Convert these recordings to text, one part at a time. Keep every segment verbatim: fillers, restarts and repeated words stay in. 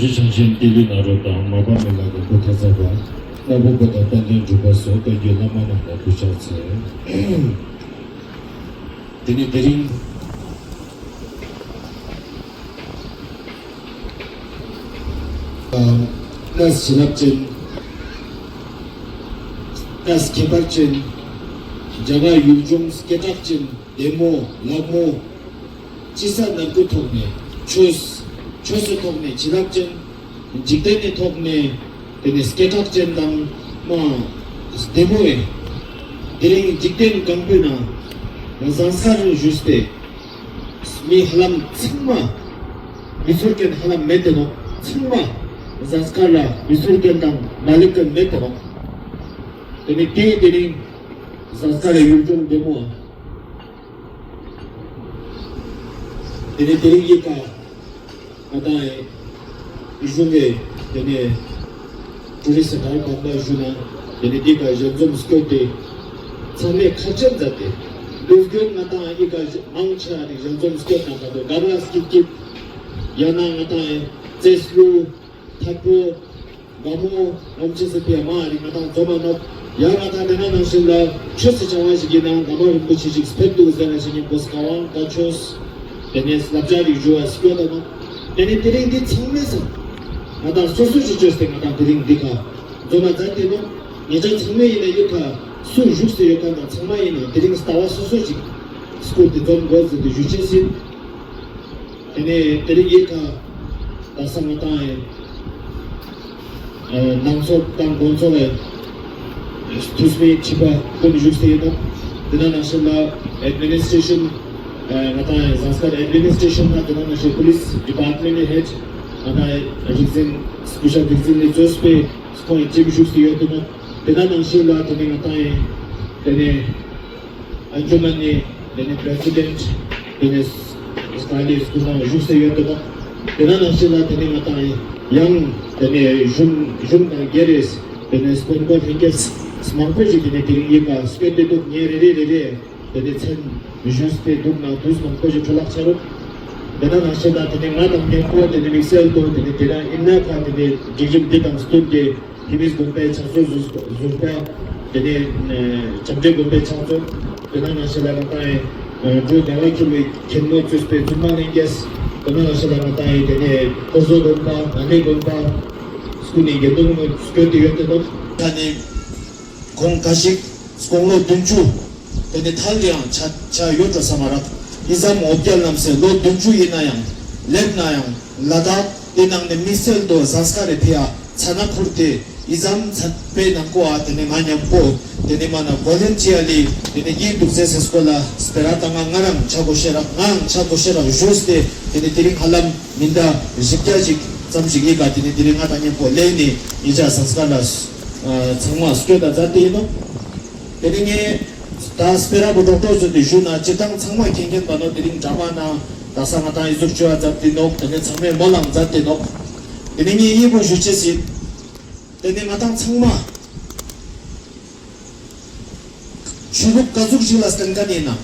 རྗེ་བྱང་ཆེན་ཏི་ལི་ནཱ་རོ་དང་མ་པ་མི་ལ་རིན་པོ་ཐེ་ཚ་པ། ལྷ་བུ་པ་དང་དཔལ་ལྡན་འབྲུག་པ་སོགས་བཀའ་བརྒྱུད་བླ་མ་རྣམས་ལ་གུས་ཕྱག་འཚལ། དེ་ནས་དེ་རིང་གནས་བྱིན་རླབས་ཅན། གནས་ཁྱད་པར་ཅན། རྒྱ་གར་ཡུལ་ལྗོངས་སྐད་གྲགས་ཅན། ལྡེ་མོ་ལག་མོ། དཔྱིད་གསར་ནམ་དགུ་ཐོག་ནས་ཆོས། ཆོས་སི་ཐོག་ནས་བྱིན་རླབས་ཅན། འཇིག་རྟེན་ནི་ཐོག་ནས་དེ་ནས་སྐད་གྲགས་ཅན་དང་མ། ལྡེ་མོ་བས། དེ་རིང་འཇིག་རྟེན་གང་པོའི་ནང་ཟངས་དཀར་བཞུགས་ཏེ། མི་ཧ་ལམ་ཚང་མ། མི་ཚོར་མཁན་ཧ་ལམ་མེད་དེ་ནོ། ཚང་མ་ཟངས་དཀར་ལ་མི་ཚོར་མཁན་དང་མ་ལུས་མཁན་མེད་དེ་ནོ། དེ་ནས་དེ་དེ་རིང་ཟངས་དཀར་ཡུལ་ལྗོངས་ལྡེ་མོ། དེ་ནས་དེ་རིང་གི་ཁ། ང་དང་ཨེ། གཞུང་གི་དེ་ནས་ཊུ་རི་སི་ཊི་སེན་ཊར་གང་ལ་བཞུགས་ན། དེ་ནས་འདི་ག་ཞལ་འཛོམས་སྐྱོད་དེ། ཚང་མས་ཁ་ཆེམས་མཛད་དེ། འདུག་རྒྱུན་ང་དང་ཨེ་ག་མང་ཆེ་བ་ནི་ཞལ་འཛོམས་སྐྱོད་ན་ག་དོ་ག་ར་སྐྱིད་སྐྱིད། ཡང་ན་ང་དང་ཨེ་རྩེས་ལུ། ཐག་པོ། མ་མོ། ངོམ་ཆེ་སི་ཕི་ཡ་མ་རི་ང་དང་འཛོམས་མ་ནོག། ཡང་ང་དང་དེ་ན་ནང་བཞིན་ལ་ཆོས་སི་བྱ་བ་ཞིག་གི་ནང་བླ་མ་རིན་པོ་ཆེ་ཞིག་ཕེབས་འདུག་ཟེར་ན་ཞིག་ཉིན་པོ་སི་ཀ་ཝང་ད་ཆོས། དེ་ནས་བསླབ་བྱ་རིག་ཞུ་བ་སྐྱོ་ད་ནོ། དེ་ནས་དེ་རིང་འདི་ཚང་མས་ས། ང་དང་སོ་སོ་ཞིག་བཅོས་ཏེ་ང་དང་དེ་རིང་འདི་ཁ་འཛོམས་མ་མཛད་དེ་ནོ། ཉེ་ཆར་ཚང་མས་ཡིན་ན་ཡོད་ཁ་སུ་བཞུགས་སེ་ཡོད་ཁ་དང་ཚང་མ་ཡིན་ན་དེ་རིང་ལྟ་བ་སོ་སོ་ཞིག་སྐོར་དེ་འཛོམས་དགོས་ཟེར་ཏེ་ཞུ་ཆེད་སྲིད། དེ་ནས་དེ་རིང་ཡིན་ཁ་ད་ས་ང་དང་ཡིན། ནང་ཚོགས་དང་དགོན་ཚོགས་ལ་ཐུགས་སྨོན་ཁྲི་པ་ཀུན་བཞུགས་སེ་ཡིན་ནོ། དེ་ན་ནང་བཞིན་ལ་ཨེཌ་མི་ནི་སི་ཊྲེ་ཤན་ང་དང་ཟངས་དཀར་ཨེཌ་མི་ནི་སི་ཊྲེ་ཤན་ན་དེ་ན་ནང་བཞིན་པུ་ལིས་ཌི་པཱར་ཊི་མེན་ཊི་ཧེཌ་ང་དང་རིག་འཛིན་སྐུ་ཞབས་རིག་འཛིན་ནི་གཙོས་པའི་ཁོང་ཡི་ཅིབ་བཞུགས་སེ་ཡོད་དེ་ནོ། དེ་ན་ནང་བཞིན་ལ་དེ་ནས་ང་དང་ཡིན་དེ་ནས། ཨན་ཇུ་མན་ནི་དེ་ནས་པི་རེ་སི་ཌེན་ཊི་དེ་ནས་སི་ཏཱ་ལི་སྐུ་ཚང་བཞུགས་སེ་ཡོད་དེ་ནོ། དེ་ན་ནང་བཞིན་ལ་དེ་ནས་ང་དང་ཡང་དེ་ནས་གཞུང་གཞུང་དང་སྒེར་རེས་དེ་ནས་དཔོན་པོ་ལྷན་རྒྱས་མང་པོ་ཞིག་དེ་ནས་དེ་རིང་ཡིན་པ་སྐད་དེ་འདུག་ངས་རེ་རེ་རེ་རེ་དེ་ནས་མཚན་བཞུགས་ཏེ་འདུག་ན་དུས་མང་པོ་ཞིག་འཕྲོ་བརླག་ཆ་རུག་དེ་ན་ནང་བཞིན་ལ་དེ་ནས་ང་དང་མཉམ་པོ་དེ་ནས་དམིགས་བསལ་དུ་དེ་ནས་དེ་ན་ཨིན་ན་ཁ་དེ་ནས་སྒྲིག་རིམ་འདི་དང་བསྟུན་ཏེ། ཧི་མིས་དགོན་པའི་ཕྱག་མཛོད་ཟུར་ཟུར་པ། དེ་ནས་བྱམས་འབྲེལ་དགོན་པའི་ཕྱག་མཛོད། དེ་ན་ནང་བཞིན་ལ་ང་དང་ཡིན། འབྲུག་ཟླ་བ་འཁྱིལ་བའི་མཁན་མོ་གཙོས་པའི་བཙུན་མ་ལྷན་རྒྱས། དེ་ན་ནང་བཞིན་ལ་ང་དང་ཡིན། དེ་ནས་ཁོ་ཚོ་དགོན་པ་ང་ནི་དགོན་པ། སྐུ་ནས་དགེ་འདུན་སྐྱོད་དེ་ཡོད་དེ་ནོ། ད་ནི་ཁོང་འགའ་ཞིག་དགུང་ལོ་བདུན་ཅུ། དེ་ནས་ཐལ་ཡང་ཆ་ཆ་ཡོད་འགྲོ་ས་མ་རག་ཡི་ཟམ་འོ་བརྒྱལ་ལམ་སེ་ལོ་བདུན་ཅུ་ཡིན་ན་ཡང་སླེབས་ན་ཡང་ལ་དྭགས་དེ་ནང་ནས་དམིགས་བསལ་དུ་ཟངས་དཀར་རེ་ཕི་ཡ་ཚ་ན་ཁུར་ཏེ་ཡི་ཟམ་ཚ་པའི་ནང་གོ་ཨ་དེ་ནས་ང་མཉམ་པོ་དེ་ནས་མ་ན་བོ་ལན་ཊི་ཡར་ལི་དེ་ནས་ཡིན་འདུག་ཟེར་སེ་སྐོར་ལ་སྤེ་ར་ད་ང་ང་རང་ཆ་གོ་ཤེས་རག་ངའང་ཆ་གོ་ཤེས་རག་བཞུགས་ཏེ་དེ་ནས་དེ་རིང་ཧ་ལམ་མི་འདའ་བཞི་བརྒྱ་ཅིག་ཙམ་ཞིག་ཡིན་ག་དེ་ནས་དེ་རིང་ང་དང་མཉམ་པོ་ལེན་ནས་ཡིན་ཆ་ཟངས་དཀར་ལ་ཚང་མ་སྐྱོད་ད་མཛད་དེ་ཡིན་ནོ། དེ་རིང་ངས་ད་སྤེ་ར་བུ་ཌོག་ཊར་ཟེར་ཏེ་ཞུ་ན་སྤྱིར་བཏང་ཚང་མ་མཁྱེན་མཁྱེན་པ་ནོ། དེ་རིང་འདྲ་མ་ན་ད་ས་ང་དང་ཡི་ཟུར་བཅོ་བ་མཛད་དེ་ནོག་དེ་ནས་ཚང་མས་མོ་ལང་མཛད་དེ་ནོག་དེ་ནས་ངས་ཡིད་པོ་ཞུ་ཆེ་སྲིད། དེ་ནས་ང་དང་ཚང་མ་ཆོས་ལུགས་ག་ཟུག་ཞིག་ལ་བརྟེན་མཁན་ཡིན་ན།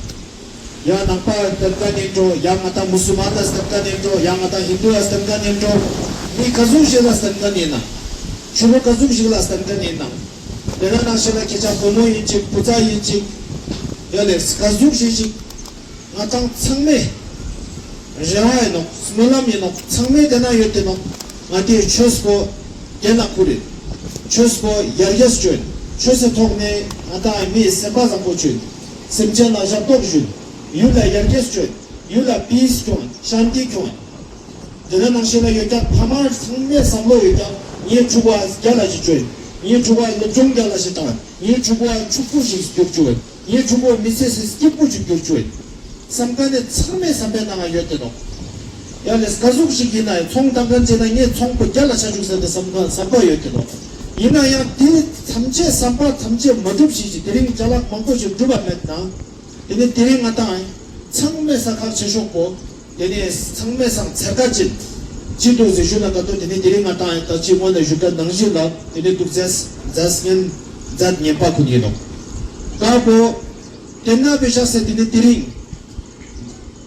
ཡང་ནང་པ་ལ་བརྟེན་མཁན་ཡིན་འགྲོ། ཡང་ང་དང་མུ་སུལ་མཱན་ལ་བརྟེན་མཁན་ཡིན་འགྲོ། ཡང་ང་དང་ཧིན་དུ་ལ་བརྟེན་མཁན་ཡིན་འགྲོ། མི་ག་ཟུག་ཞིག་ལ་བརྟེན་མཁན་ཡིན་ན། ཆོས་ལུགས་ག་ཟུག་ཞིག་ལ་བརྟེན་མཁན་ཡིན་ན། དེ་ན་ནང་བཞིན་ལ་ཁྱེད་ཅག་བུ་མོ་ཡིན་ཅིག་བུ་ཚ་ཡིན་ཅིག་ཡ་ལེ་ག་ཟུག་ཞིག་ཅིག་ང་དང་ཚང་མས་རེ་བ་ཡིན་ནོག་སྨོན་ལམ་ཡིན་ནོག་ཚང་མས་དེ་ན་ཡོད་དེ་ནོག་ང་དེ་ཆོས་པོ་རྒྱལ་ལ་ཁུར་ཡིན། ཆོས་པོ་ཡར་རྒྱས་བཅོས་ཡིན། ཆོས་སི་ཐོག་ནས་ང་དང་མིའི་སེམས་པ་བཟང་པོ་བཅོས་ཡིན། སེམས་ཅན་ལ་ཞབས་ཏོག་ཞུ་ཡིན། ཡུལ་ལ་ཡར་རྒྱས་བཅོས་ཡིན། ཡུལ་ལ་པིས་ཁྱོང་ཡིན། ཤཱན་ཏི་ཁྱོང་ཡིན། དེ་ན་ནང་བཞིན་ལ་ཡོད་ཀྱང་ཕ་མ་ཚང་མའི་བསམ་བློ་ཡོད་ཀྱང་ངའི་ཕྲུ་གུ་རྒྱལ་ལ་ཞིག་བཅོས་ཡིན། ངའི་ཕྲུ་གུ་སློབ་སྦྱོང་རྒྱལ་ལ་ཞིག་བཏང་ཡིན། ངའི་ཕྲུ་གུ་ཕྱུག་པོ་ཞིག་བཅོས་ཡིན། ངའི་ཕྲུ་གུ་མི་ཚེ་སྐྱིད་པོ་ཞིག་བསྒྱུར་ཆོག་བསམ་མཁན་ནི་ཚང་མའི་བསམ་པའི་ནང་ཡོད་དེ་ནོག་ཡ་ལས་ག་ཟུག་ཞིག་ཡིན་ན་ཡང་ཚོང་བཏང་མཁན་བྱས་ན་ངས་ཚོང་པ་རྒྱལ་ལ་ཆ་བཅུག་ཟེར་ཏེ་བསམ་མཁན་བསམ་པ་ཡོད་དེ་ནོག་ཡིན་ན་ཡང་དེ་ཐམས་ཅད་བསམ་པ་ཐམས་ཅད་མ་འགྲུབ་ཞིག་ཅིག་དེ་རིང་ཅ་ལག་མང་པོ་ཞིག་འགྲུབ་པ་མེད་ན། དེ་ནི་དེ་རིང་ང་དང་ཚང་མའི་ས་ཁག་ཆེ་ཤོག་པོ། དེ་ནས་ཚང་མས་སང་ཚེར་ཁ་ཅིག་ཅི་འདུག་ཟེར་ཞུ་ན་ད་དུང་དེ་ནས་དེ་རིང་ང་དང་ད་ཅི་སྔོན་ནས་ཞུ་ཁ་ནང་བཞིན་ལ་དེ་ནས་འདུག་ཚེ་མཛད་ངན་མཛད་ངན་པ་ཁུ་ཉིན་ནོ། ད་གོ་དེ་ན་པའི་ཤག་སེ་དེ་ནས་དེ་རིང་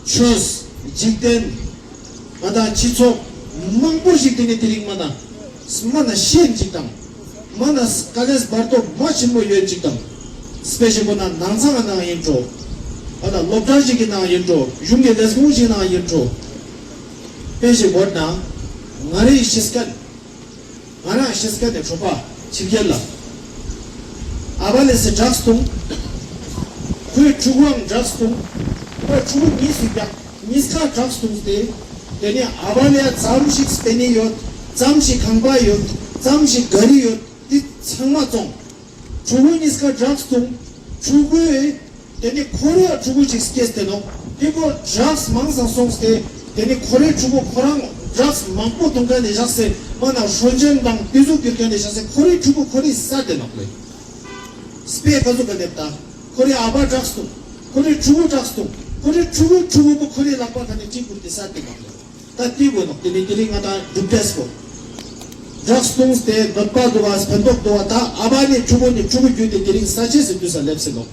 ཆོས་འཇིག་རྟེན་ང་དང་སྤྱི་ཚོགས་ མང་པོ་ཞིག་དེ་ནས་དེ་རིང་མ་ན་མ་ན་ཤེས་ཅིག་དང་། མ་ན་དཀའ་ལས་བར་དོ་མ་ཆེན་མོ་ཡོད་ཅིག་དང་། དཔེ་ཞིག་པོ་ན་ནང་ཚང་ནང་ཡིན་འགྲོ། ཨ་ད་སློབ་གྲྭ་ཞིག་གི་ནང་ཡིན་འགྲོ། གཞུང་གི་ལས་ཁུངས་ཞིག་ནང་ཡིན་འགྲོ། དཔེ་ཞིག་བོར་ན་ང་རེ་ཤེས་མཁན། ང་རང་ཤེས་མཁན་ནས་གྲོགས་པ་ཕྱི་རྒྱལ་ལ། ཨ་བ་ལེ་སི་ཌག་སི་བཏུང་། ཁོའི་ཕྲུ་གུའང་ཌག་སི་བཏུང་། ཁོའི་ཕྲུ་གུ་གཉིས་སུ་རྒྱག་གཉིས་ཀ་ཌག་སི་བཏུང་སྟེ། དེ་ནས་ཨ་བ་ལེ་ཙམ་ཞིག་སྤེན་ནི་ཡོད། ཙམ་ཞིག་ཁང་པ་ཡོད། ཙམ་ཞིག་ག་རི་ཡོད། དེ་ཚང་མ་བཙོང་། ཕྲུ་གུ་གཉིས་ཀ་ཌག་སི་བཏུང་། ཕྲུ་གུའི་དེ་ནི་ཁོ་རེ་ཕྲུ་གུ་ཅིག་སྐྱེས་ཏེ་ནོག་དེ་ཁོ་ཌག་སི་མང་ཙམ་སོང་སྟེ། དེ་ནི་ཁོ་རེ་ཕྲུ་གུ་ཁོ་རང་ཌག་སི་མང་པོ་བཏུང་མཁན་ནས་བཞག་སྟེ། མ་ན་ཧྲོ་ཅན་དང་དེ་ཚོ་སྒྱུར་མཁན་ནས་བཞག་སྟེ། ཁོ་རེ་ཕྲུ་གུ་ཁོ་རེ་ཟ་དེ་ནོག་ལེ། དཔེ་ག་ཚོད་ག་ལེབ་ད། ཁོ་རེ་ཨ་བ་ཌག་སི་བཏུང་། ཁོ་རེ་ཕྲུ་གུ་ཌག་སི་བཏུང་། ཁོ་རེ་ཕྲུ་གུ་ཕྲུ་གུ་པོ་ཁོ་རེ་ལག་པ་ཁ་ནས་ཅིག་བསྐུར་ཏེ་ཟ་དེ་ནོག་ལེ། ད་དེ་དགོས་ནོག་དེ་ནི་དེ་རིང་ང་དང་སྒྲུབ་འབྲས་པོ། ཌག་སི་བཏུང་སྟེ་གནོད་པ་འདུག་བ་ཕན་ཐོགས་འདུག་བ། ད་ཨ་བ་ནས་ཕྲུ་གུ་ནས་ཕྲུ་གུ་བརྒྱུད་དེ་དེ་རིང་ས་ཆས་སུ་འདུས་ས་སླེབས་སེ་ནོག་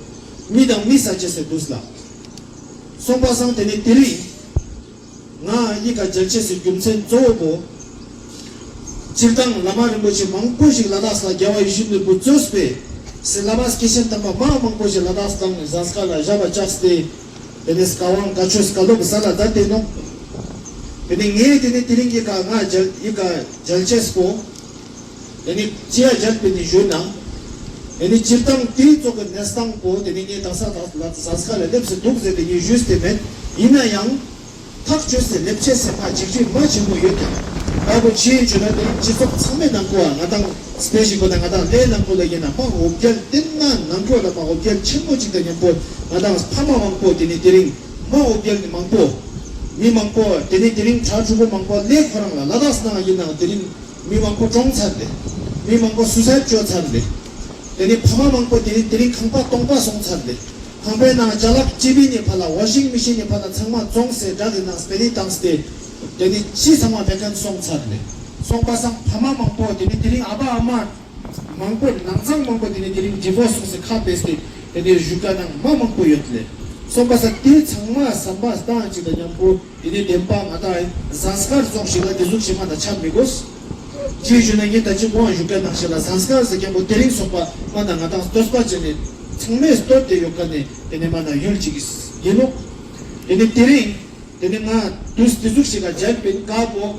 མི་དང་མི་ས་ཆས་སུ་འདུས་ལ། སོང་པ་སང་དེ་ནི་དེ་རིང་ང་ཡི་ག་མཇལ་ཆས་སུ་རྒྱུ་མཚན་གཙོ་བོ་པོ། སྤྱིར་བཏང་བླ་མ་རིན་པོ་ཆེ་མང་པོ་ཞིག་ལ་དྭགས་ལ་རྒྱལ་བ་ཡིད་བཞིན་ནོར་བུ་གཙོས་པའི་སེ་བླ་མ་སྐྱེས་ཆེན་དམ་པ་མ་མང་པོ་ཞིག་ལ་དྭགས་དང་ཟངས་དཀར་ལ་ཞབས་པ་བཅགས་ཏེ། དེ་ནས་བཀའ་དབང་བཀའ་ཆོས་བཀའ་སློབ་ས་ལ་བཏབ་སྟེ་ནོག་དེ་ནས་ངས་དེ་ནས་དེ་རིང་གི་ཀ་ང་མཇལ་ཡི་ག་མཇལ་ཆས་པོ། དེ་ནས་ཅི་ཡ་མཇལ་པའི་ནི་ཞུས་ན། དེ་ནས་སྤྱིར་བཏང་དེའི་ཙོག་གི་གནས་སྟངས་པོ་དེ་ནས་ངས་དང་ས་དང་ལ་ས་ས་ལ་སླེབས་སུ་འདུག་ཟེར་ཏེ་ངས་ཞུས་ཏེ་མེད། ཡིན་ན་ཡང་། ཐག་གཅོད་སའི་ལེབ་ཆེ་སེ་ཕ་ཅིག་ཅིག་མ་ཆེན་མོ་ཡོད་ཀྱང་། ད་གོ་ཕྱིའི་བརྗོད་ན་དེ་སྤྱི་ཚོགས་ཚང་མའི་ནང་གོ་བ་ང་དང་སྤེ་ཞིག་གོ་ན་ང་དང་ལས་ནང་གོ་ལ་ཡིན་ན་མ་འོ་བརྒྱལ་དེ་ན་ནང་གོ་ལ་མ་འོ་བརྒྱལ་ཆེན་མོ་ཅིག་དང་མཉམ་པོ་ང་དང་ཕ་མ་མང་པོ་དེ་ནི་དེ་རིང་མ་འོ་བརྒྱལ་ནི་མང་པོ། མི་མང་པོ་དེ་ནི་དེ་རིང་གྲྭ་ཕྲུ་གུ་མང་པོ་ལས་ཁོ་རང་ལ་ལ་དྭགས་ནང་ཡིན་ནའང་དེ་རིང་མི་མང་པོ་གྲོངས་ཚར་ཏེ། མི་མང་པོ་སུ་སེད་བཅོས་ཚར་ཏེ། དེ་ནི་ཕ་མ་མང་པོ་དེ་ནི་དེ་རིང་ཁང་པ་སྟོང་པ་སོང་ཚར་ཏེ། ཁང་པའི་ནང་ཅ་ལག་སྤྱི་པའི་ནི་ཕ་ལ་ཝ་ཤིང་མི་ཤིན་ནི་ཕ་ལ་ཚང་མ་བཙོངས་སེ་དགྲ་གི་ནང་སྤེ་རི་བཏང་སྟེ། དེ་ནི་ཅི་ཚང་མ་བེ་ཁན་སོང་ཚར་ནས། སོང་པ་སང་ཕ་མ་མང་པོ་དེ་ནི་དེ་རིང་ཨ་ཕ་ཨ་མ་མང་པོ་ནང་ཚང་མང་པོ་དེ་ནི་དེ་རིང་ཌི་ཝོར་སི་སོང་སེ་ཁ་བེས་ཏེ་དེ་ནི་བཞུགས་ཀ་ནང་མ་མང་པོ་ཡོད་ལེ། སོང་པ་སང་དེ་ཚང་མ་བསམ་པ་སྟངས་ཅིག་དང་མཉམ་པོ། དེ་ནས་བདེན་པ་ང་དང་ཟངས་དཀར་ཙོགས་ཤིག་ལ་དེ་ཟུག་ཤིག་མ་དང་ཆ་མི་དགོས། ཅིའི་ཞུ་ན་ངས་ད་ཅི་གོང་བཞུགས་པའི་ནང་ཞིག་ལ་ཟངས་དཀར་ཟེར་མཁན་པོ་དེ་རིང་སོགས་པ་མ་དང་ང་དང་བསྟོད་པ་བྱས་ནས་ཚང་མས་བསྟོད་དེ་ཡོད་ཀ་ནས་དེ་ནས་མ་དང་ཡུལ་ཅིག་ཡིན་ནོ། དེ་ནས་དེ་རིང་དེ་ནས་ང་དུས་དེ་ཟུག་ཤིག་ལ་མཇལ་བའི་དཀར་པོ།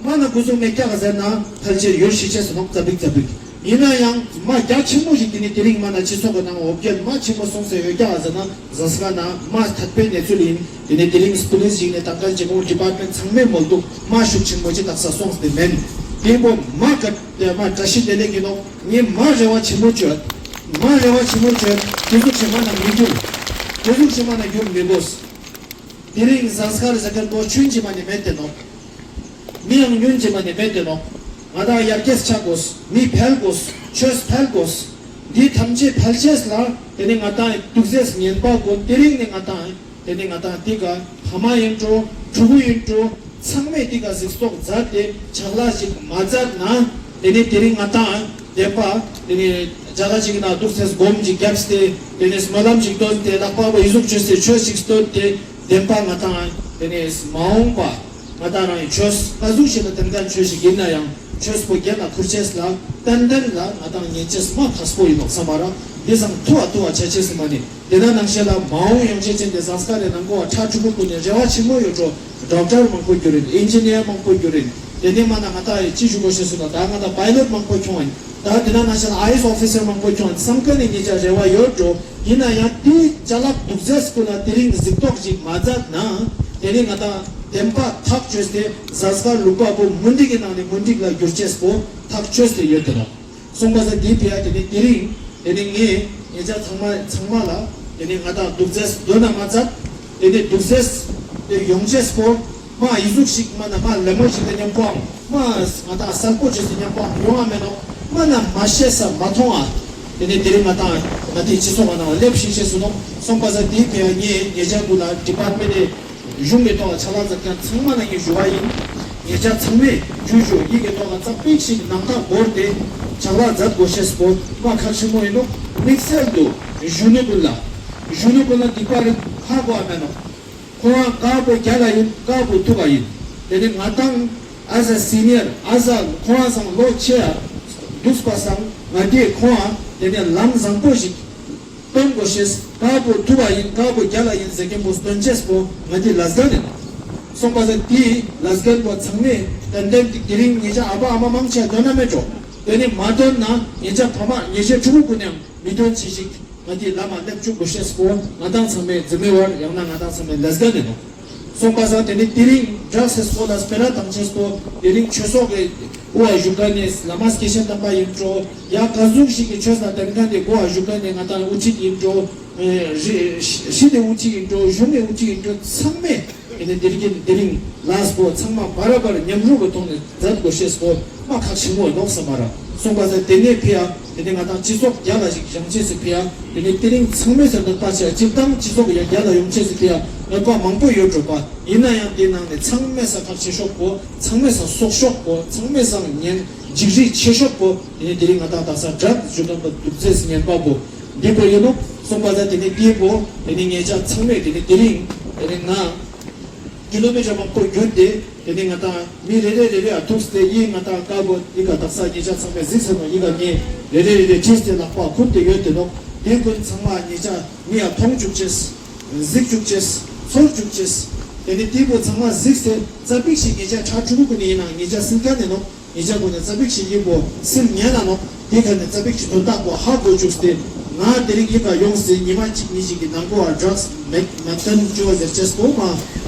མ་ན་སྐུ་གཟུགས་མེད་ཀྱག་ཟེར་ན་ཕལ་ཆེར་ཡོད་ཤི་ཆེ་སོ་ནོག་ཙ་པིག་ཙ་པིག་ཡིན་ན་ཡང་མ་རྒྱ་ཆེན་མོ་ཞིག་དེ་ནི་དེ་རིང་མ་ན་སྤྱི་ཚོགས་ཀྱི་ནང་འོ་བརྒྱལ་མ་ཆེན་མོ་སོང་སེ་ཡོད་ཀྱག་ཟེར་ན་ཟ་ས་ན་མ་ཐད་པའི་གནས་ཚུལ་ཡིན། དེ་ནི་དེ་རིང་པུ་ལིས་ཞིག་ནས་དང་ག་ཇེ་མོ་ཌི་པཱར་མེན་ཊི་ཚང་མའི་མོལ་འདུག་མ་ཤུགས་ཆེན་མོ་ཅིག་དག་ས་སོང་སྟེ་མེན། དེ་པོ་མ་ག་དེ་མ་བཀྲ་ཤིས་བདེ་ལེགས་ཡིན་ནོག་ངས་མ་རེ་བ་ཆེན་མོ་བཅོལ། མ་རེ་བ་ཆེན་མོ་བཅོལ། དེ་ཟུག་ཆེ་མ་ན་མི་འགྱུར། དེ་ཟུག་ཆེ་མ་ན་འགྱུར་མི་དགོས། དེ་རིང་ཟངས་དཀར་ཟེར་མཁན་པོ་ཆུན་གྱི་མ་ནི་མེད་དེ་ནོག་མི་ཡང་ཉུན་གྱི་མ་ནི་མེད་དེ་ནོག་ང་དང་ཡར་རྒྱས་ཆགས་དགོས། མི་འཕེལ་དགོས། ཆོས་འཕེལ་དགོས། འདི་ཐམས་ཅད་འཕེལ་ཆེས་ལ་དེ་ནི་ང་དང་དུག་རྫས་ངན་པ་དགོས། དེ་རིང་ནི་ང་དང་དེ་ནི་ང་དང་འདི་ག་ཕ་མ་ཡིན་འགྲོ། ཕྲུ་གུ་ཡིན་འགྲོ། ཚང་མས་འདི་ག་གཟིགས་རྟོག་མཛད་དེ་ཆག་ལ་ཞིག་མ་མཛད་ན། དེ་ནི་དེ་རིང་ང་དང་བདེན་པ་དེ་ནི་རྒྱ་གར་ཞིག་ན་དུག་རྫས་སྒོམ་ཅིག་བརྒྱབ་སྟེ། དེ་ནི་སྨོན་ལམ་ཅིག་བཏོན་ཏེ། ལག་པ་བོ་ཡི་ཟུག་བཅོས་ཏེ་ཆོས་ཅིག་བཏོན་ཏེ། བདེན་པ་ང་དང་དེ་ནས་མ་འོངས་པ་ང་དང་རང་གི་ཆོས་ཀ་ཟུག་ཞིག་ལ་ཏན་ཏན་ཆོས་ཤིག་ཡིན་ན་ཡང་ཆོས་པོ་རྒྱལ་ལ་ཁུར་ཆེས་ལ་ཏན་ཏན་ལ་ང་དང་ཉེན་ཆེས་མ་ཁག་པོ་ཡིན་ནོག་བསམ་པ་ར། འདི་སང་ཐུ་བ་ཐུ་བ་ཆ་ཆེས་སུ་མ་ནི་དེ་ན་ནང་བཤད་ལ་མ་འོངས་ཡོང་ཆེས་ཅན་དེ་ཟངས་དཀར་རེ་ནང་གོ་བ་ཁྲ་ཕྲུ་གུ་ཀུན་ནས་རེ་བ་ཆེན་མོ་ཡོད་འགྲོ། ཌོག་ཊར་མང་པོ་འགྱུར་ཡིན། ཨིན་ཇི་ནི་ཡར་མང་པོ་འགྱུར་ཡིན། དེ་ནས་མ་ན་ང་དང་ཅི་ཞུ་དགོས་ཤེས་སུ་ན་ད་ང་དང་པའི་ལོཊ་མང་པོ་ཁྱོང་ཡིན། ད་དེ་ན་ནང་བཤད་ལ་ཨའི་ཨེ་ཨེས་ཨོ་ཕི་སར་མང་པོ་ཁྱོང་ཡིན་བསམ་མཁན་ནི་ཉེ་ཆར་རེ་བ་ཡོད་འགྲོ། ཡིན་ན་ཡང་དེའི་ཅ་ལག་དུག་རྫས་ཀུན་ལ་དེ་རིང་གཟིགས་རྟོག་ཅིག་མ་མཛད་ན། དེ་ནི་ང་དང་བདེན་པ་ཐག་ཆོད་དེ་ཟངས་དཀར་ལུག་པ་པོ་མུན་དིག་གི་ནང་ནས་མུན་དིག་ལ་འགྱུར་ཆེས་པོ་ཐག་ཆོད་དེ་ཡོད་དེ་ནོག་སོང་པ་ས་དེའི་ཕི་ཡ་དེ་ནི་དེ་རིང་དེ་ནི་ངས་ཉེ་ཆར་ཚང་མ་ཚང་མ་ལ་དེ་ནི་ང་དང་དུག་རྫས་འདོན་ན་མ་མཛད། དེ་ནི་དུག་རྫས་དེ་ཡོང་ཆེས་པོ་མ་ཡི་ཟུག་ཞིག་མ་ན་མ་ལེ་མོ་ཞིག་དང་མཉམ་པོའང་མ་ང་དང་གསལ་པོ་བྱས་སུ་མཉམ་པོའང་ཡོང་བ་མེད་ནོག་མ་ན་མ་ཤེས་ས་མ་མཐོང་ཨ། དེ་ནི་དེ་རིང་ང་དང་ང་དེའི་སྤྱི་ཚོགས་ང་ནང་སླེབས་ཤིག་ཤེས་སུ་ནོག་སོང་པ་ས་དེའི་ཕི་ཡ་ངས་ཉེ་ཆར་དུ་ལ་ཌི་པཱར་མེན་ཊི་གཞུང་གི་ཐོག་ལ་ཕྱག་ལས་མཛད་མཁན་ཚང་མ་ལ་ངས་ཞུ་བ་ཡིན། ཉེ་ཆར་ཚང་མས་རྒྱུས་ཞུ་ཡིག་གི་ཐོག་ལ་ཙག་པིག་ཞིག་ནང་ཁ་བོར་ཏེ་ཕྱག་ལས་མཛད་དགོས་ཤེས་པོ་མ་ཁག་ཆེན་མོ་ཡིན་ནོག་དམིགས་བསལ་དུ་གཞོན་ནུ་ཀུན་ལ་གཞོན་ནུ་ཀུན་ལ་སྡིག་པ་རིག་ཧ་གོ་བ་མེད་ནོག་ཁོ་རང་དཀར་པོ་རྒྱ་ལ་ཡིན། དཀར་པོ་ཐུག་ག་ཡིན། དེ་ནི་ང་དང་ ཨ་ཟ་སི་ནི་ཡར་ཨ་ཟ་ཁོང་ཨ་སང་ལོ་ཆེ་ཡ་འདུག་པ་སང་ང་དེ་ཁོང་ཨ་དེ་ནས་ལམ་བཟང་པོ་ཞིག་སྟོན་དགོས་ཤེས། དཀར་པོ་ཐུབ་པ་ཡིན། དཀར་པོ་རྒྱལ་ལ་ཡིན་ཟེར་མཁན་པོ་སྟོན་ཅེས་པོ་ང་དེ་ལ་སྒན་ཡིན། སོང་པ་ཟ་དེ་ལ་སྒན་པོ་ཚང་མས་ཏན་ཏན་དེ་དེ་རིང་ཉེ་ཆ་ཨ་ཕ་ཨ་མ་མང་ཆེ་འདོན་ན་མེད་འགྲོ། དེ་ནི་མ་འདོན་ན་ཉེ་ཆ་ཕ་མ་ཉེ་ཆ་ཕྲུ་གུ་ཀུན་ནས་མི་འདོན་ཅི་ཞིག་ང་དེ་ལ་མ་སླེབས་བཅུག་དགོས་ཤེས་པོ་ང་དང་ཚང་མས་འཛིན་མེད་བར་ཡང་ན་ང་དང་ཚང་མས་ལ་སྒན་ཡིན་ནོ། སོང་པ་སང་དེ་ནི་དེ་རིང་ཌག་སི་སི་པོ་ལ་སྤེ་ར་བཏང་ཅེས་པོ་དེ་རིང་ཆོས་ཚོགས་ཀྱི་དབུ་བ་བཞུགས་མཁན་ནི་བླ་མ་སྐྱེས་ཆེན་དམ་པ་ཡིན་འགྲོ། ཡ་ག་ཟུག་ཞིག་གི་ཆོས་ལ་བསྟེན་མཁན་དེ་དབུ་བ་བཞུགས་མཁན་ནི་ང་དང་དབུ་ཁྲིད་ཡིན་འགྲོ། ཨེ་རི་ཧྲི་དེ་དབུ་ཁྲིད་ཡིན་འགྲོ། གཞུང་གི་དབུ་ཁྲིད་ཡིན་འགྲོ། ཚང་མས་དེ་ནི་དེ་རིང་དེ་རིང་ལ་སི་པོ་ཚང་མ་བར་བར་མཉམ་རུབ་ཀྱི་ཐོག་ནས་མཛད་དགོས་ཤེས་པོ་མ་ཁག་ཆེན་མོ་ཡིན་ནོག་བསམ་མ་ར། སོང་པ་སང་དེ་ནས་ཕི་ཡ་དེ་ནས་ང་དང་སྤྱི་ཚོགས་རྒྱ་ལ་ཞིག་བཞེངས་ཅེས་སི་ཕི་ཡ། དེ་ནས་དེ་རིང་ཚང་མས་སེམས་ནང་བལྟ་ཆ་སྤྱིར་བཏང་སྤྱི་ཚོགས་ཡ་རྒྱ་ལ་ཡོང་ཅེས་སི་ཕི་ཡ་གནོད་པ་མང་པོ་ཡོད་འགྲོ་པ། ཡིན་ན་ཡང་དེའི་ནང་ནས་ཚང་མས་ས་ཁག་ཆེ་ཤོས་པོ་ཚང་མས་ས་སོག་ཤོས་པོ་ཚང་མས་ས་ཉན་འཇིགས་རིགས་ཆེ་ཤོས་པོ་དེ་ནས་དེ་རིང་ང་དང་དག་ས་དྲག་ཞུ་མཁན་པོ་འདུག་ཚེས་ཉན་པ་པོ་འདི་པོ་ཡིན་ནོ། སོང་པ་སང་དེ་ནས་དེའི་པོ་དེ་ནས་ཉེ་ཆ་ཚང་མས་དེ་ནས་དེ་རིང་དེ་ནས་ང་ཀི་ལོ་མི་ཊར་མང་པོ་བརྒྱུད་དེ་དེ་ནས་ང་དང་མི་རེ་རེ་རེ་རེ་ཨ་ཐུག་སྟེ་ཡིན་ང་དང་དཀར་པོ་ཡི་ག་དག་ས་ཉེ་ཆ་ཚང་མས་གཟིགས་ཟེར་ནོ། ཡི་ག་ངས་རེ་རེ་རེ་རེ་བྲིས་ཏེ་ལག་པ་ཁུར་ཏེ་ཡོད་དེ་ནོ། དེ་ཀུན་ཚང་མ་ཉེ་ཆ་མི་ཡ་མཐོང་བཅུག་ཅེས། གཟིགས་བཅུག་ཅེས། ཚོར་བཅུག་ཅེས། དེ་ནི་དེ་པོ་ཚང་མ་གཟིགས་ཏེ་ཙ་པིག་ཞིག་ཉེ་ཆ་ཁྲ་ཕྲུ་གུ་ཀུན་ནི་ཡིན་ན་ཉེ་ཆ་སིལ་ཀ་ནི་ནོ། ཉེ་ཆ་ཀུན་ནི་ཙ་པིག་ཞིག་ཡིན་པོ་སིལ་ཉན་ན་ནོ། དེ་ཁ་ནི་ཙ་པིག་ཞིག་དོན་དག་པོ་ཧ་གོ་བཅུག་སྟེ་ང་དེ་རིང་ཡི་ག་ཡོང་སྟེ་ཉི་མ་གཅིག་གཉིས་ཤིག་གི་ནང་གོ་བ་ཌག་སི་མེད་མེད་མཁན་ཅོ་ཟེར་ཅེས་པོ་མ་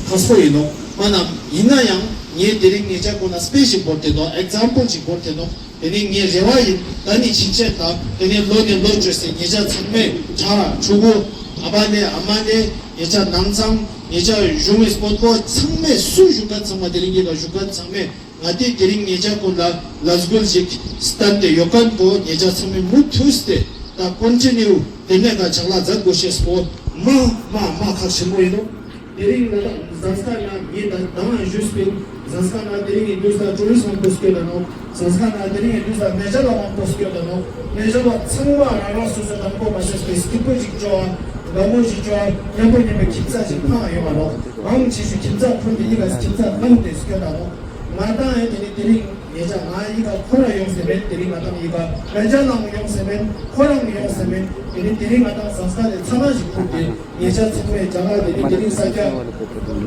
ཁག་པོ་ཡིན་ནོ། མ་ན་ཡིན་ན་ཡང་ངས་དེ་རིང་ཉེ་ཆ་ཀུན་ལ་སྤེ་ཞིག་བོར་ཏེ་ནོ། ཨེག་ཛམ་པལ་ཞིག་བོར་ཏེ་ནོ། དེ་ནི་ངའི་རེ་བ་ཡིན། ད་ནི་ཕྱིན་ཆད་དང་དེ་ནི་ལོ་ནས་ལོ་བཅོས་སའི་ཉེ་ཆ་ཚང་མས་ཁྲ་ཕྲུ་གུ་ཨ་ཕ་ནས་ཨ་མ་ནས་ཉེ་ཆ་ནང་ཚང་ཉེ་ཆ་གཞུང་བའི་སྤོན་པོ་ཚང་མས་སུ་བཞུགས་མཁན་ཚང་མ་དེ་རིང་གི་ལ་བཞུགས་མཁན་ཚང་མས་ང་དེ་དེ་རིང་ཉེ་ཆ་ཀུན་ལ་ལས་འགུལ་ཞིག་བསྟན་ཏེ་ཡོད་མཁན་པོ་ཉེ་ཆ་ཚང་མས་མུ་མཐུད་དེ་ད་ཀོན་ཊི་ནིའུ་དེ་ནས་ཀ་ཆག་ལ་མཛད་དགོས་ཤེས་པོ་མ་མ་མ་ཁག་ཆེན་པོ་ཡིན་ནོ། དེ་རིང་ང་ལ་གཟའ་སྐར་ན་ངས་ད་དང་ཞུས་པིན། གཟའ་སྐར་ན་དེ་རིང་གི་དུས་ལ་ཊུ་རི་སི་མང་པོ་སྐྱོད་ད་ནོ། གཟའ་སྐར་ན་དེ་རིང་གི་དུས་ལ་མེ་ཇ་ལ་མང་པོ་སྐྱོད་ད་ནོ། མེ་ཇ་ལ་ཚང་མ་རང་རང་སོ་སོ་དང་པོ་མ་ཟད་པའི་སྐྱིད་པོ་ཞིག་བྱོ་ཨ། དགའ་མོ་ཞིག་བྱོ་ཨ། མཉམ་པོ་མཉམ་པོ་ཁྱིམ་ཚང་ཞིག་འཕང་ཡོང་བ་ནོ། མང་ཆེ་ཤོས་ཁྱིམ་ཚང་ཕུན་དེ་ཡིན་ལ་ཁྱིམ་ཚང་ནང་དེ་སྐྱོད་ད་ནོ། ང་དང་ཨེ་དེ་ནི་དེ་རིང་ཉེ་ཆ་ང་ཡི་ག་ཁོ་ར་ཡོང་ཟེར་མེད། དེ་རིང་ང་དང་ཡི་ག་མེ་ཇ་ལ་ཡོང་ཟེར་མེད། ཁོ་རང་ཡོང་ཟེར་མེད། དེ་ནི་དེ་རིང་ང་དང་གཟའ་སྐར་དེ་ཚང་མ་ཞིག་ཕུལ་ཏེ། ཉེ་ཆར་ཚང་མས་རྒྱ་གར་དེ་རིང་དེ་རིང་ས་ཆ་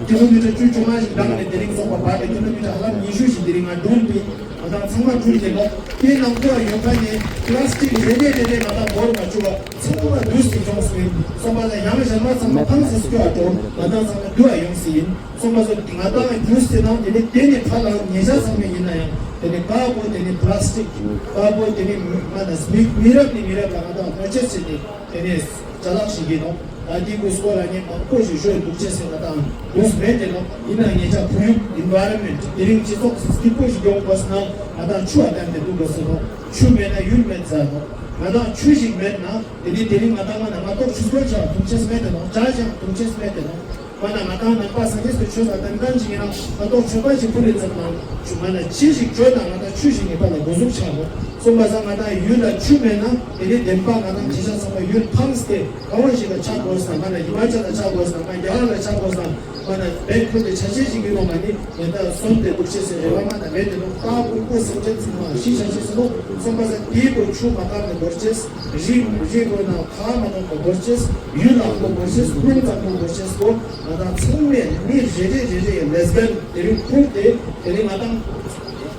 ཀི་ལོ་མི་ཊར་བཅུ་བཅོ་ལྔ་ཞིག་བཏང་ནས་དེ་རིང་སོང་པ་བར་དུ་ཀི་ལོ་མི་ཊར་ཧ་ལམ་ཉི་ཤུ་ཞིག་དེ་རིང་ང་འགྲུལ་པས་ང་དང་ཚང་མ་འགྲུལ་ཏེ་ལོ། དེའི་ནང་དུ་ཡོད་པ་ནས་པ་ལ་སི་ཊིག་རེ་རེ་རེ་རེ་ང་དང་འབོར་མ་བཅུག་པ་ཚང་མ་འདུས་སུ་ཡོང་སྲིད། སོང་པ་ལ་ཡང་གཞན་མ་ཚང་མ་ཕངས་སུ་སྐྱོ་བ་འགྲོ། ང་དང་ཚང་མ་འདུ་བ་ཡོང་སྲིད་ཡིན། སོང་པ་སོ་ང་དང་འདུས་སྲིད་ནང་དེ་ནས་དེ་ནས་ཕ་ལ་ཉེ་ཆར་ཚང་མས་ཡིན་ན་ཡང་དེ་ནས་དཀར་པོ་དེ་ནས་པ་ལ་སི་ཊིག་དཀར་པོ་དེ་ནས་མ་ན་མི་མི་རབས་ནས་མི་རབས་ལ་ང་དང་གནོད་བྱེད་བྱས་ཏེ། དེ་ནས་ཅ་ལག་ཞིག་ཡིན་ནོ། ད་དེའི་སྐོར་ལ་ངས་མང་པོ་ཞིག་ཤོད་འདུག་ཅེས་ཟེར་ང་དང་འདུག་མེད་དེ་ནོ། ཡིན་ན་ངེད་ཅག་བོད་ཡུལ་ཨིན་ཝའི་རོན་མེན་ཊི་དེ་རིང་སྤྱི་ཚོགས་སྐྱིད་པོ་ཞིག་ཡོང་དགོས་ན་ང་དང་ཆུ་བ་བསྟན་ཏེ་འདུག་དགོས་ཟེར་ནོ། ཆུ་མེད་ན་ཡུལ་མེད་ཟེར་ནོ། ང་དང་ཆུ་ཞིག་མེད་ན་དེ་ནི་དེ་རིང་ང་དང་མ་ན་ང་ཏོག་ཆུ་སྐོལ་བྱ་འཐུང་ཅེས་མེད་དེ་ནོ། ཇ་བཞག་འཐུང་ཅེས་མེད་དེ་ནོ། མ་ན་ང་དང་ནང་པ་སངས་རྒྱས་ཀྱི་ཆོས་ལ་བསྟེན་མཁན་ཅིག་ཡིན་ན་ང་ཏོག་མཆོད་པ་ཅིག་ཕུལ་ལེ་ཙམ་ན་ཆུ་མ་ན་ཅི་ཞིག་བརྗོད་ན་ང་དང་ཆུ་ཞིག་ངེས་པ་ལ་འགོ་འཛུགས་ཆགས་ནོ། སོང་པ་སང་ང་དང་ཡུལ་ལ་ཆུ་མེད་ན་དེ་ནི་བདེན་པ་ང་དང་ཅི་ཆ་ཚང་མ་ཡུལ་ཕངས་ཏེ། གང་བ་ཞིག་ལ་ཆགས་དགོས་ན་མ་ན་ཧི་མ་ཅལ་ལ་ཆགས་དགོས་ན་མ་རྒྱ་གར་ལ་ཆགས་དགོས་ན་མ་ན་བེད་ཁུར་ཏེ་ཆ་ཆེ་ཞིག་གི་ནང་ང་ནི་ངེད་ད་སོན་ཏེ་འདུག་ཅེས་སེ་རེ་བ་མ་ན་མེད་དེ་ནོ། ད་ཀུན་པོ་སེམས་ཅན་ཚང་མ་ཤི་ཆ་ཆེ་སེ་ནོ། སོང་པ་སང་དེའི་པོ་ཆུ་མ་བཀབ་ནས་འབོར་ཅེས། རི་རི་དགོས་ན་ཁ་མ་ནོ་གོ་འབོར་ཅེས། ཡུལ་ལ་གོ་འབོར་ཅེས། ཀུན་ཙམ་གོ་འབོར་ཅེས་གོ། ང་དང་ཚང་མས་མི་རེ་རེ་རེ་རེ་ལས་འགན་དེ་རིང་ཁུར་ཏེ་དེ་རིང་ང་དང་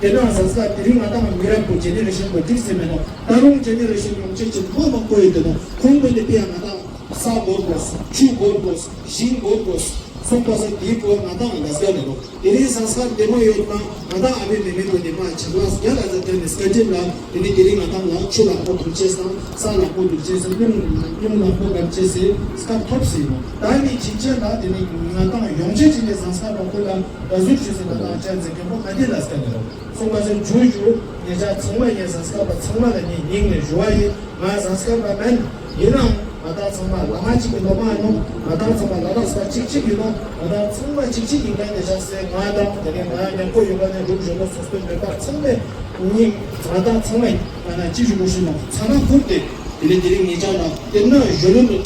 དེ་ནང་ས་ས་དེ་རིང་ང་དང་མི་རབས་པོ་ཇེ་ནེ་རེ་ཤན་པོ་འགྲིག་སེ་མེད་ནོ། ད་རུང་ཇེ་ནེ་རེ་ཤན་ཡོང་ཆེད་ཀྱི་མ་མང་པོ་ཡོད་དེ་ནོ། ཁོང་པོ་ནི་པི་ཡ་ང་དང་ས་འབོར་དགོས། ཆུ་འབོར་དགོས། ཞིང་འབོར་དགོས། སོང་པ་སང་དེའི་པོ་ང་དང་ལ་ཟ་ནི་ནོ། དེ་རིང་ས་ས་བདེ་མོ་ཡོད་ན་ང་དང་ཨ་མའི་མེ་མེ་པོ་ནི་མ་ཆག་ལ་རྒྱ་ལ་ཟ་དེ་ནི་སྐད་འཕྲིན་ལ་དེ་ནི་དེ་རིང་ང་དང་ལ་ཆུ་ལ་ཁོ་ཐུག་ཅེས་སང་ས་ལ་ཁོ་ཐུག་ཅེས་སང་སྙུང་སྙུང་ལ་ཁོ་གམ་ཅེས་སེ་སྐབས་ཐོབ་སེ་ཡིན་ནོ། ད་ནི་ཅིག་ཅན་ལ་དེ་ནི་ང་དང་ཡོང་ཆེད་ཅིག་ནི་ས་ས་པ་ཁོ་ལ་ད་ཟུག་ཅེས་སེ་ང་དང་ཅན་ཟེར་མཁན་པོ་ང་དེ་ལ་སྐད་ནི་རོ། སོང་པ་སང་ཇུ་ཇུ་ཉེ་ཆ་ཚང་མ་ཡིན་ས་ས་པ་ཚང་མ་ལ་ནི་སྙིང་ནས་ཞུ་བ་ཡིན། ང་ཟ་སྐལ་བ་མེན། ཡིན་ནའང་ང་དང་ཚང་མ་བླ་མ་གཅིག་གི་སློབ་མ་ཡིན་ནོ། ང་དང་ཚང་མ་ལ་དྭགས་པ་གཅིག་གཅིག་ཡིན་ནོ། ང་དང་ཚང་མ་གཅིག་གཅིག་ཡིན་མཁན་དེ་ཆགས་སེ་ང་དང་དེ་ནས་ང་ཉམ་པོ་ཡོད་པ་ནས་སྒྲུབ་གཞོན་ནུ་སོ་སོའི་མེད་པར་ཚང་མས་སྙིང་ང་དང་ཚང་མས་ང་ན་གཅིག་ཞུ་དགོས་ཤེས་ནོ། ཚ་ན་ཁུར་ཏེ་དེ་ནས་དེ་རིང་ཉེ་ཆ་ལ་དེ་ན་གཞོན་ནུ་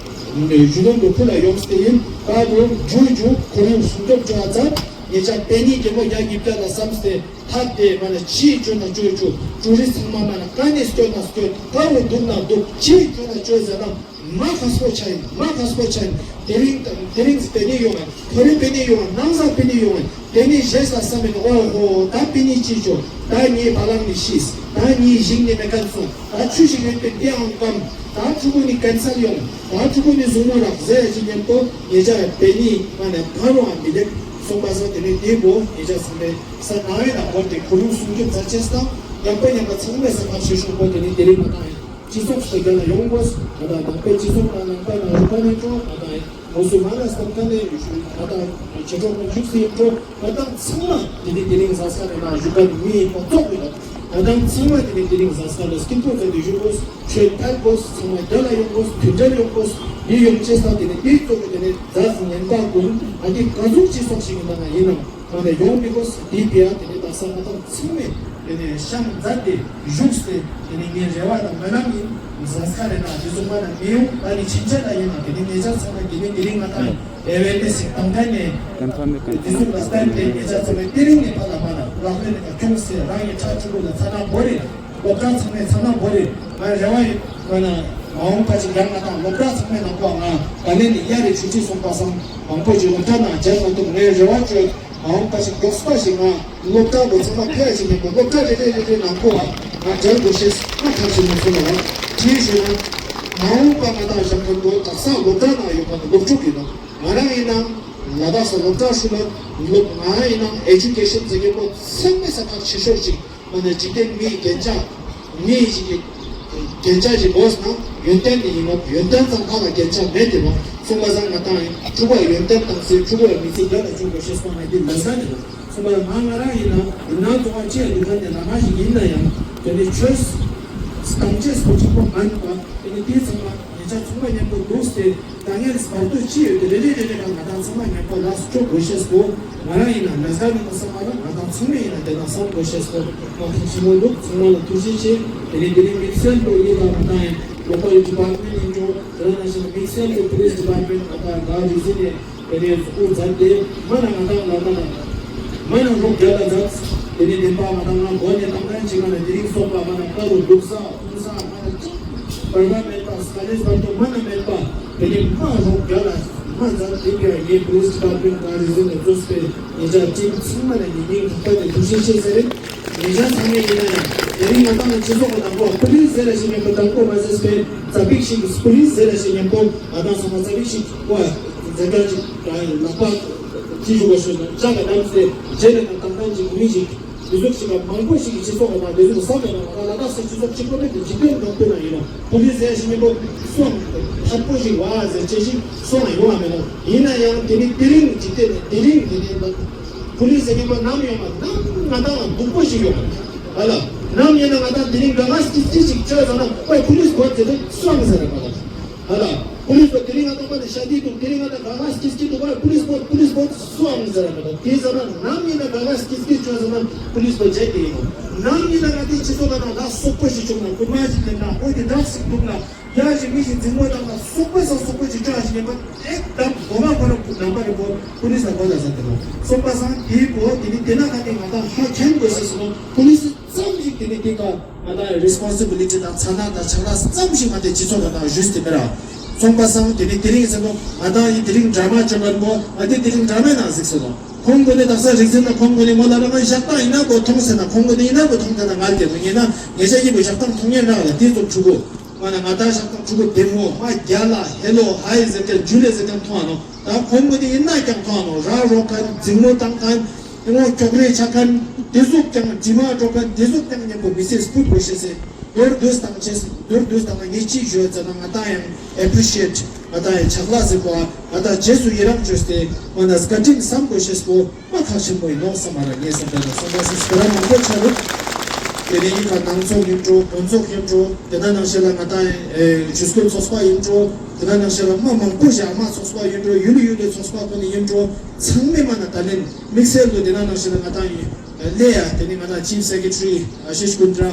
གཞོན་ནུ་ཕུ་ལ་ཡོངས་ཏེ་ཡིན། ཀ་རུ་ཇུ་ཇུ་ཁོ་རང་སུན་ཏོབ་ཅོ་ཨ་ཚ་ཉེ་ཆ་པེ་ནི་རྒྱལ་མོ་རྒྱ་གཉིས་པ་ལ་བསམ་སྟེ། ཐབས་དེ་མ་ན་ཅིའི་སྐྱོན་ན་སྐྱོན་སྐྱོན། ཀྲུའུ་རི་ཚང་མ་མ་ན་ག་ནས་སྐྱོན་ན་སྐྱོན། ག་བོ་འདུག་ན་འདུག་ཅིའི་སྐྱོན་ན་སྐྱོན་ཟེར་ན། མ་ཁག་པོ་ཆ་ཡིན། མ་ཁག་པོ་ཆ་ཡིན། དེ་རིང་དེ་རིང་སྤེལ་ནི་ཡོང་ང་། ཁོ་རེ་སྤེལ་ནི་ཡོང་ང་། ནང་ས་སྤེལ་ནི་ཡོང་ང་། དེ་ནི་བཞེས་ས་བསམ་མེད། ཨོ་ཧོ། ད་སྤེལ་ནི་ཅི་ཆོ། ད་ངའི་བ་ལང་ནི་ཤིས། ད་ངའི་ཞིང་ནི་མེ་ཀན་སོང་། ད་ཆུ་ཞིག་ཡོད་པའི་དེའང་སྐམ། ད་ཕྲུ་གུ་ནི་ཀན་སར་ཡོང་། ད་ཕྲུ་གུ་ནི་གཟུགས་མོ་རག་ཟེར་ཡ་ཅི་ཉན་པོ་ཉེ་ཆར་སྤེལ་ནི་མ་ནས་ཕ་རུང་ཨ་མི་ལེགས་སོང་པ་སང་། དེ་ནི་དེ་བོ་ཉེ་ཆར་སོང་པས་ས་ནང་ཡིན་ན་བོ་དེ་ཁོ་རུང་སྲུང་སྐྱོབ་མཛད་ཅེས་དང་། ཡང་པ་ཡང་པ་ཚང་མས་ས་ཁ་ཆེ་ཤོས་པོ་དེ་ནི་དེ་རིང་མ་བཏང་ཡིན། སྤྱི་ཚོགས་སུ་རྒྱ་ལ་ཡོང་དགོས། ང་དང་ནང་པའི་སྤྱི་ཚོགས་དང་ནང་པའི་ནང་རུ་པ་ནས་འགྲོ། ང་དང་མོ་སུ་མ་ལ་སྟོན་ཁ་ནས་ང་དང་ཆེ་གྲོགས་ཀུན་བཞུགས་སུ་ཡིན་འགྲོ། ང་དང་ཚང་མ་དེ་ནི་དེ་རིང་གཟའ་སྐར་རེ་ན་བཞུགས་པ་ནི་མི་ཡིན་པ་རྫོགས་ཡོད། ང་དང་ཚང་མ་དེ་ནི་དེ་རིང་གཟའ་སྐར་ལ་སྐྱིད་པོ་བཙལ་ཏེ་བཞུགས་དགོས། ཆོས་ཐད་དགོས། ཚང་མ་རྒྱ་ལ་ཡོང་དགོས། མཐུན་སྒྲིལ་ཡོང་དགོས། འདི་ཡོང་ཅེས་དང་དེ་ནི་འདི་གཙོ་བོ་དེ་ནི་རྫ་ཉན་པ་ཀུན་ཨ་ནི་ག་ཟུག་སྤྱི་ཚོགས་ཤིག་ཡིན་ན་ཡིན་ནམ། ང་ནས་ཡོང་མི་དགོས། འདི་པའི་ཨ་དེ་ནི་ད་ས་ང་དང་ཚང་མས་དེ་ནས་བཤམས་མཛད་དེ་བཞུགས་ཏེ། དེ་ནི་ངའི་རེ་བ་དང་སྨོན་ལམ་ཡིན། གཟའ་སྐར་རེ་ན་དེ་ཚོ་མ་ན་མི་ཡོང་། ད་ནི་ཕྱིན་ཆད་ལ་ཡིན་ན་དེ་ནི་ཉེ་ཆར་ཚང་མ་དེ་ནི་དེ་རིང་ང་དང་ཨེ་ཝེར་ནེ་སི་དང་ཐད་ནས་དེ་ཚོ་ལ་བརྟེན་ཏེ་ཉེ་ཆར་ཚང་མས་དེ་རིང་ནས་ཕར་ལ་མ་ན་ལག་ལེན་ལ་ཁྱོངས་ཟེར། རང་གི་ཕྲུ་གུ་ལ་ཚ་ན་བོ་རེད། སློབ་གྲྭ་ཚང་མས་ཚང་ན་བོ་རེད། ང་རེ་བ་ཡོད། ང་ན་མ་འོངས་པ་ཅིག་ཡང་ང་དང་སློབ་གྲྭ་ཚང་མས་ནང་པོ་ང་ད་ལན་ནི་གཡའ་རེ་ཆུ་ཁྲི་སོང་པ་སང་མང་པོ་ཅིག་སློབ་གྲྭ་ནང་མཇལ་མ་ཐུབ། ངས་རེ་བ་བཅོལ། མ་འོངས་པ་ཞིག་མགྱོགས་པ་ཞིག་ང་སློབ་གྲྭ་ལོ་ཚང་མ་ཕེ་ཡ་ཞིག་ཡིན་པ། སློབ་གྲྭ་རེ་རེ་རེ་རེ་ནང་ཁོ་བ་ང་མཇལ་དགོས་ཤེས་ང་ཐག་ཆོད་མ་སོང་ལ། བ་ཅིའི་ཞེ་ན། མ་འོངས་པ་ང་དང་ཞང་ཁམ་པོ་དག་ས་སློབ་གྲྭ་ནང་ཡོད་པ་ནི་སློབ་ཕྲུག་ཡིན་ནོ། ང་རང་ཡིན་ན་ལ་དྭགས་སུ་སློབ་གྲྭ་ཧྲུལ་ལ་སློབ། ང་ཡིན་ན་ཨེ་ཇུ་ཀེ་ཤན་ཟེར་མཁན་པོ་ཚང་མས་ས་ཁག་ཆེ་ཤོས་ཅིག་མ་ནས་འཇིག་རྟེན་མིའི་རྒྱན་ཆ། མིའི་ཞིག་གི་རྒྱན་ཆ་ཞིག་དགོས་ན་ཡོན་ཏན་དེ་ཡིན་ནོ། ཡོན་ཏན་ཙམ་ཁ་ལ་རྒྱན་ཆ་མེད་དེ་མོ། སོང་པ་སང་ང་དང་ཡིན་ཕྲུ་གུ་ཡོན་ཏན་དང་སེ་ཕྲུ་གུ་ཡ་མི་ཚེ་རྒྱ་ལ་བཅུག་དགོས་ཤེས་སོང་ན་དེ་ལ་ས་ནི་ལ། སོང་པ་ང་ང་རང་ཡིན་ན་ཡིན་ན་ཚོང་པ་ཅི་ཡ་འདུག་ག་དེ་ལ་མ་ཞིག་ཡིན་ན་ཡང་དེ་ནི་ཆོས་སྟངས་ཆེས་སུ་གཅིག་པོ་མ་ཡིན་པ། དེ་ནི་དེ་ཚང་མ་ཉེ་ཆར་ཚོང་པ་མཉམ་པོ་འདུག་སྟེ། དཀའ་ངལ་བར་དུ་ཅི་ཡོད་དེ་རེ་རེ་རེ་རེ་ལ་ང་དང་ཚང་མ་མཉམ་པོ་ལ་སོགས་དགོས་ཤེས་སོ། ང་རང་ཡིན་ན་ལས་ཀ་ཡིན་ན་བསམ་པ་ལ་ང་དང་ཚང་མས་ཡིན་ན་དེ་དང་བསམ་དགོས་ཤེས་སོ། ང་ཐུགས་ཆེན་མོ་འདུག་ཚང་མ་ལ་ཐུགས་རྗེ་ཆེ། དེ་ནས་དེ་རིང་དམིགས་བསལ་དུ་ཡིན་པ་ང་དང་ཡིན་local department ཡིན་འགྲོ། དེ་ནང་བཞིན་དམིགས་བསལ་དུ་police department ང་དང་ག་རེ་ཟེར་ནས་དེ་ནས་གཙོ་བོ་མཛད་དེ་མ་ན་ང་དང་ལ་ད་ན་མ་ན་རོགས་རྒྱ་ལ་མཛད། དེ་ནས་བདེན་པ་ང་དང་ང་མགོ་ནས་བཏང་མཁན་ཅིག་ང་ན་དེ་རིང་སོགས་པ་མ་ན་ཀ་རུ་འདུག་ས་འདུག་ས་ང་ན་ཅིག་བར་མ་མེད་པ། དཀའ་ལས་བར་དུ་མ་ན་མེད་པ། དེ་ནི་མ་རོགས་རྒྱ་ལ་མ་མཛད་དེ་ཀྱང་ངའི་police department ག་རེ་ཟེར་ནས་བཟོས་པའི་ཉེ་ཆར་ཅིག་ཚང་མ་ལ་ངེས་ངེས་ཐུགས་ཁ་ནས་ཐུགས་རྗེ་ཆེ་ཟེར། ཉེ་ཆར་ཚང་མས་ཡིན་ན་ཡང་དེ་རིང་ང་ཏང་ལ་སྤྱི་ཚོགས་ཀྱི་ནང་པོ་police ཟེར་ལ་ཞིག་མེད་པ་དང་པོ་མ་ཟེར་པའི་ཙ་པིག་ཞིག་police ཟེར་ལ་ཞིག་མེད་པོ་ང་ཏང་ཚང་མ་ཙ་པིག་ཞིག་པོ་ཟེར་ག་ཅིག་ལག་པ་ཅི་ཞུ་བ་ཞུ་ན་ལྕགས་ཀྱི་གདམས་ཏེ་རྗེས་ལ་དང་དང་དང་ཅིག་མི་ཞིག་མི་གཟུགས་ཤིག་ལ་མང་པོ་ཞིག་གི་སྤྱི་ཚོགས་ལ་དང་དེ་ཚོ་བསམ་མེད་ན་ང་ལ་དྭགས་སི་སྤྱི་ཚོགས་གཅིག་པོ་མེད་དེ་འཇིག་རྟེན་ནང་དཔེར་ན་ཡིན་ནོ། ཕུ་ལི་ཟེར་ཞིག་མི་པོ་སོང་ཐག་པོ་ཞིག་བ་ཟེར་ཅེས་ཞིག་སོང་ཡོང་བ་མེད་ནོ། ཡིན་ན་ཡང་དེ་ནི་དེ་རིང་འཇིག་རྟེན་ནི་དེ་རིང་དེ་རིང་ལ་ཕུ་ལི་ཟེར་མི་པོ་ནམ་ཡོང་བ་ནམ་ང་ཏང་ལ་སྡུག་པོ་ཞིག་ཡོང་བ་ལ་ནམ་ཡིན་ན་ང་ཏང་དེ་རིང་ག་ང་སྐྱིད་སྐྱིད་ཞིག་བཅོས་ཟེར་ན་ཨོ་ཕུ་ལི་སི་བོ་ཟེར་ཏེ་སོང་ཟེར་ར་མ་ལ། ཧ་ལ། པུ་ལིས་པ་དེ་རིང་ང་ཏོག་པ་ནས་ཤ་དི་འདུག་དེ་རིང་ང་ཏང་ག་ག་སྐྱིད་སྐྱིད་འདུག་པ་པུ་ལིས་པ་པུ་ལིས་པ་སུའང་ཟེར་ར་མེད་དོ། དེ་ཟེར་ན་ནམ་ཡིན་ན་ག་ག་སྐྱིད་སྐྱིད་བྱོས་ཟེར་ན་པུ་ལིས་པ་བྱས་ཏེ་ཡིན་ནོ། ནམ་ཡིན་ན་ང་དེ་སྤྱི་ཚོགས་ལ་ན་ལ་སོག་པོ་ཞིག་བྱུང་ན་རྐུན་མ་ཞིག་ལེན་ན་ཨོ་དེ་འདྲ་ཞིག་འདུག་ན་ཡ་ཞིག་མི་ཞིག་འཛིང་མོ་བཏང་ན་སོག་པོ་ས་སོག་པོ་ཞིག་བྱོས་ཞིག་ལེན་པ་ཨེ་ད་འོ་མ་ཁོ་ར་ནམ་པ་རེ་པོ་པུ་ལིས་ལ་གོ་ད་ཟེར་ཏེ་ནོ། སོག་པ་སང་དེའི་པོ་དེ་ནི་དེ་ན་ཁ་དེ་ང་ཏང་ཧ་ཁྱེན་དགོས་ཟེར་སོང་པུ་ལིས། ཙམ་ཞིག་དེ་ནི་དེ་ག་ང་ཏང་རེ་སི་པོན་སི་བི་ལི་ཊི་དང་ཚ་ན་དང་ཆག་ལ་ཙམ་ཞིག་ང་ཏང་སྤྱི་ཚོགས་ལ་ནང་ཞུས་ཏེ་མེད་ར། སོང་པ་སང་དེ་ནི་དེ་རིང་ཟེར་ནོ་ང་ཏང་ཡིན་དེ་རིང་ཌ་ར་མ་བཅོ་མཁན་པོ་ང་དེ་དེ་རིང་ཌ་ར་མའི་ནང་གཟིགས་སོང་ནོ། ཁོང་གོ་ནི་དག་ས་རིག་འཛིན་ན་ཁོང་གོ་ནི་མོ་ལ་ར་ང་ཞག་དང་ཡིན་ན་གོ་མཐོང་ཟེར་ན་ཁོང་གོ་ནི་ཡིན་ན་གོ་མཐོང་ཟེར་ན་ང་ལ་དེ་ནོ་ཡིན་ན་ངེད་ཅག་གཉིས་པོ་ཞག་དང་མཐོང་ཉན་རག་ལ་དེ་ཚོ་ཕྲུ་གུ། མ་ན་ང་ད་ཞག་དང་ཕྲུ་གུ་བདེ་མོ་མ་རྒྱ་ལ་ཧེ་ལོ་ཧའི་ཟེར་ཏེ་ཇུ་ལེ་ཟེར་ཏེ་མཐོང་ཨ་ནོ། ད་ཁོང་གི་དེ་ཡིན་ན་ཀྱང་མཐོང་ཨ་ནོ། ར་རོ་མཁན་འཛིང་མོ་བཏང་མཁན་ངོ་ཀྱོག་རེ་ཆགས་མཁན་དེ་ཟུག་ཀྱང་དྲི་མ་འགྲོ་མཁན་དེ་ཟུག་ཀྱང་མཉམ་པོ་མི་ཚེ་སྤུད་དགོས་ཤེས་སེ། མདོར་བསྡུས་བཏང་ཆེས་མདོར་བསྡུས་བཏང་ན་ངས་ཅིག་ཞུ་ཡ་ཙ་ན་ང་ད་ཡང་ཨེ་པི་རི་ཤི་ཨེ་ཊི་ང་ད་ཡང་ཆག་ལ་ཟེར་གོ་ཨ་ང་ད་རྗེས་སུ་ཡི་རང་བཅོས་ཏེ་མ་ན་བཀའ་དྲིན་བསམ་དགོས་ཤེས་པོ། མ་ཁག་ཆེན་པོ་ཡིན་ནོ་བསམ་མ་ར་ངས་བསམ་པ་ན་སོང་པ་སི་སི་པ་ར་མང་པོ་ཆ་རུག་དེ་ནས་ཡིན་པ་ནང་ཚོགས་ཡིན་འགྲོ་དགོན་ཚོགས་ཡིན་འགྲོ་དེ་ན་ནང་བཞིན་ལ་ང་ཏང་ཆོས་སྐུལ་ཚོགས་པ་ཡིན་འགྲོ་དེ་ན་ནང་བཞིན་ལ་མ་མང་པོ་ཞིག་ཨ་མ་ཚོགས་པ་ཡིན་འགྲོ་ཡུལ་ཡུལ་ལས་ཚོགས་པ་ཁོ་ནས་ཡིན་འགྲོ་ཚང་མས་མ་ན་ད་ལན་དམིགས་བསལ་དུ་དེ་ན་ནང་བཞིན་ལ་ང་ཏང་ཡིན་ལས་ཡ་དེ་ནས་ང་ཏང་ཅིབ་སེ་ཀེ་ཊི་རི་ཨ་ཤིཤ་ཀུན་དྲ་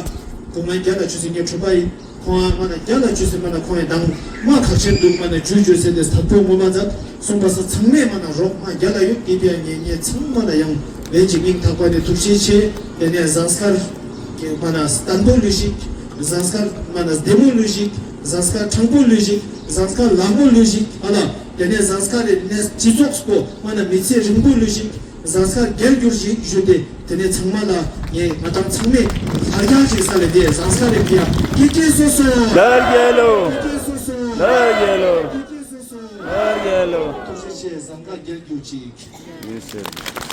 དུ་མ་རྒྱ་ལ་ཆུ་སྲིན་གྱི་གྲུ་པ་ཡིན། ཁོང་ཨ་མ་ན་རྒྱ་ལ་ཆུ་སེ་མ་ན་ཁོང་ཡ་དང་མ་ཁག་ཆེན་འདུག་མ་ན་ཇུ་ཇུ་སེ་དེ་ཐབ་པོ་ངོ་མ་མཛད་སོང་པ་ས་ཚང་མས་མ་ན་རོགས་མ་རྒྱ་ལ་ཡོད་དེ་པའི་ཉེ་ཉེ་ཚང་མ་ལ་ཡང་ ལས་ཀྱི་མིང་ཐོགས་པ་ནི་ཐུགས་རྗེ་ཆེ། དེ་ནས་ཟངས་དཀར་གྱི་མ་ན་བརྟན་པོ་ལུས་ཤིག་ཟངས་དཀར་མ་ན་བདེ་མོ་ལུས་ཤིག་ཟངས་དཀར་དྲང་པོ་ལུས་ཤིག་ཟངས་དཀར་ལག་མོ་ལུས་ཤིག་ཨ་ལ། དེ་ནས་ཟངས་དཀར་རི་ནས་སྤྱི་ཚོགས་པོ་མ་ན་མི་ཚེ་རིང་པོ་ལུས་ཤིག་ཟངས་དཀར་རྒྱལ་གྱུར་ཅིག་ཞུ་སྟེ། དེ་ནས་ཚང་མ་ལ་ངས་ང་དང་ཚང་མས་ལྷ་རྒྱལ་ཅིག་ས་ལ་དེ་ཟངས་དཀར་རི་ཕི་ཡ་སྐད་ཅིག་སོ་སོ། ལྷ་རྒྱལ་ལོ། སྐད་ཅིག་སོ་སོ། ལྷ་རྒྱལ་ལོ། སྐད་ཅིག་སོ་སོ། ལྷ་རྒྱལ་ལོ། ཐུགས་རྗེ་ཆེ། ཟངས་དཀར་རྒྱལ་གྱུར་ཅིག་ཡིན་ཟེར།